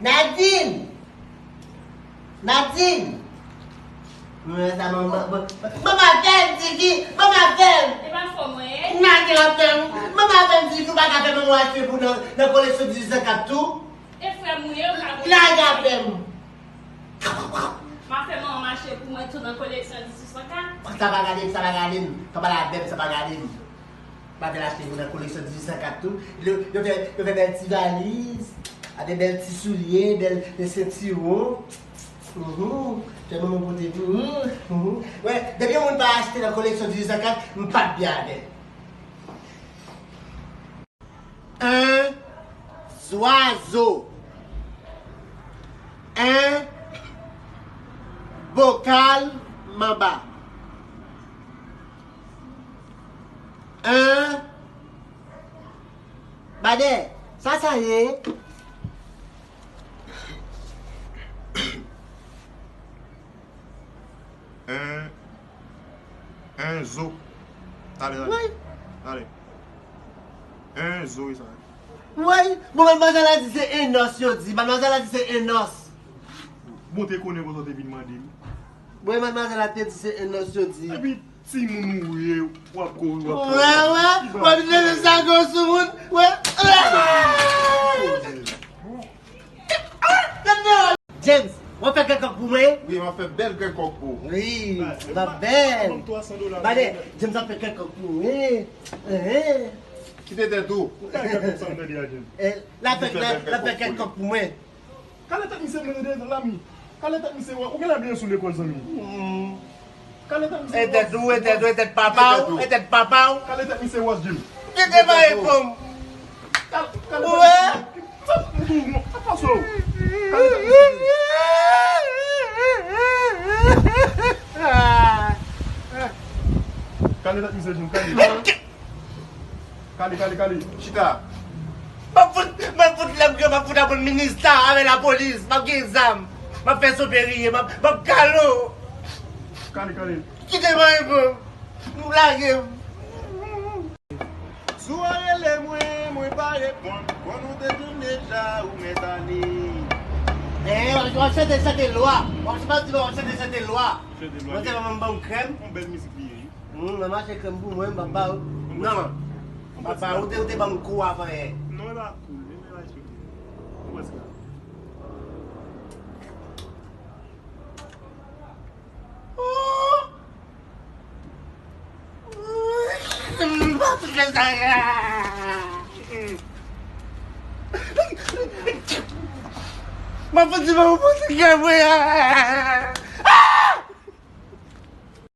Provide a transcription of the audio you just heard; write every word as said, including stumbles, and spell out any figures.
Nadine! Nadine! Mwen sa manman, manman fè m, Tiki, manman fè m! E pa fò mwen ye? Nadine ap fè m, manman fè m, Tiki, ou pa ka fè manman achte pou nan, nan koleksyon dizuit san kat tou? E frè m ou ye, ou ka. Lage afè m! M ap fè manman m achte pou mwen tou nan koleksyon dizuit san kat. Sa pa gade m, sa pa gade m, pa pale avè m, sa pa gade m. M ap fè l achte pou nan koleksyon dizuit san kat tou. Yo, yo fè, yo fè bèl ti valiz, avè bèl ti soulye, bèl, bèl sentiwon. Mhm. Fè manman pote pou ou. Mhm. Wè, depi yon moun pa achte nan koleksyon dizuit san kat, m p ap byen avè l. En zwazo. En bokal manba. En badè. Sa sa ye? En, en zo. Tale, tale. Wi. Tale. En zo, wi, sa. Wi. Bon, madmwazèl la di se en nòs yo di. Madmwazèl la di se en nòs. Bon, te konnen konsa te vin mande m. Bon, madmwazèl la te di se en nòs yo di. Epi, timoun ou ye, w ap kouri, w ap kouri. Wè, wè. W ap leve sa gwo sou moun. Wè. James, w ap fè kèk kòk pou mwen? Wi, m ap fè bèl kèk kòk pou ou. Wi, m ap bèl. Bann twa san dola. Bann, James ap fè kèk kòk pou mwen. Enhen. Kite tèt ou. Ou ka fè kòk sa m tande a, James. Eh, l ap fè, l ap fè kèk kòk pou mwen. Kale tèt misye, mwen tande lami. Kale tèt misye, ou genlè byen sou lekòl, zanmi. Hmm. Kale tèt misye. E tèt ou, e tèt ou, e tèt papa w, e tèt papa w. Kale tèt misye wòs, Jim. Kite m al pou m. Kale, kale tèt misye. Sa, sa pase w. Kale tèt misye, Jim. Kale tèt misye, Jim, kale. Kale, kale, kale. Chita. M ap fout, m ap fout lèm ke m ap fout aprann minista avè lapolis. M ap gen zam. M ap fè soperiye. M ap, m ap kalo. Kale, kale. Kite m al pou m. Nou lage m. Si w rele mwen, mwen pa reponn. Konn ou te di m deja, ou mèt ale. Eh, w ap, w ap chante, chante lwa. W ap, w ap chante, chante lwa. Chante lwa. Mwen te ban m, ban m krèm. Yon bèl mizik li ye. Hmm, manman achte krèm pou mwen, m p ap ba ou. Non. M p ap ba ou, ou te, ou te ban m kou avan yè. Non, e pa kou, e pa eksplike. Ou wè sa. Oh! M pa touche sa. M ap fouti ba ou pou ti krèm mwen.